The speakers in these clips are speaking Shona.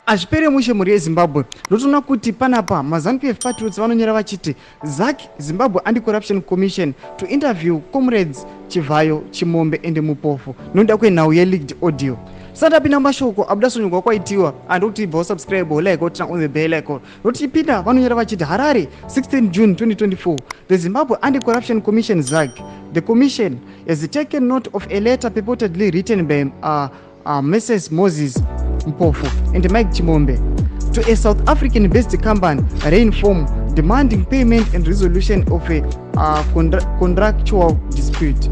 Hazvipere mushe, mhuri yeZimbabwe. Ndotoona kuti panapa maZANU PF patriots vanonyora vachiti ZACC, Zimbabwe Anti-Corruption Commission, to interview Comrades Chivhayo, Chimombe and Mpofu nokuda kwenhau yeleaked audio. Sati apinda mashoko abuda sonyorwa kwaitiwa, andikuti ibva usubscribe, like, turn on the bell icon. Notichipinda, vanonyora vachiti Harare, 16 June 2024. The Zimbabwe Anti-Corruption Commission, ZACC, the commission, has taken note of a letter purportedly written by Mrs Moses Mpofu and Mike Chimombe to a South African based company, Rainform, demanding payment and resolution of a contractual dispute.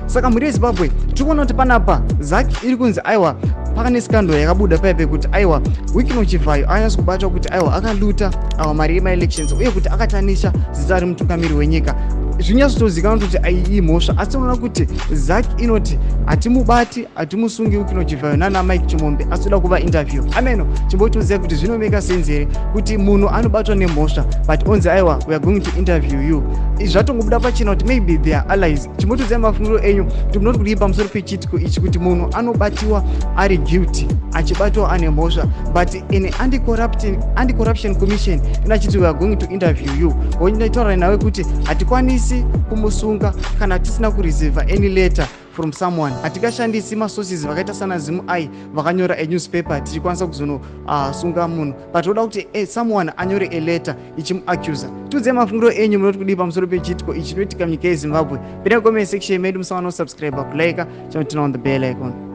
Saka mhuri yeZimbabwe, tiri kuona kuti panapa ZACC iri kunzi aiwa, pakane scandal yakabuda paipe kuti aiwa, Wicknell Chivhayo akanyatsa kubatwa kuti aiwa, akaluta awa mari yemaelections uye kuti akatanisha zita remutungamiri wenyika. Zvinyatsotozikanwa kuti iyi mhosva, asi tinoona kuti ZACC inoti hatimubati, hatimusungi Wicknell Chivhayo nana Mike Chimombe, asi toda kuva interview. Ameno, chimbotoziva kuti zvinomeka sense here kuti munhu anobatwa nemhosva but onzi aiwa, we are going to interview you? Zvatongobuda pachena kuti maybe they are allies. Chimbotoziva mafungiro enyu kuti munoti kudii pamusoro pechiitiko ichi, kuti munhu anobatiwa ari guilty, achibatwa ane mhosva, but in Anti-Corruption Commission inachiti we are going to interview you, oitaura nawe kuti hatikwanisi kumusunga kana tisina kureceiva any letter from someone. Hatikashandisi masources vakaita sana ZimEye vakanyora anewspaper tichikwanisa kuzonosunga munhu, but toda kuti someone anyore a letter ichimuaccusa. Tiudzei mafungiro enyu, munoti kudii pamusoro pechiitiko ichi chinoitika munyika yeZimbabwe? Pinda comment section medu, musawana kusubscribe, kulike, chinoturn on the bell icon.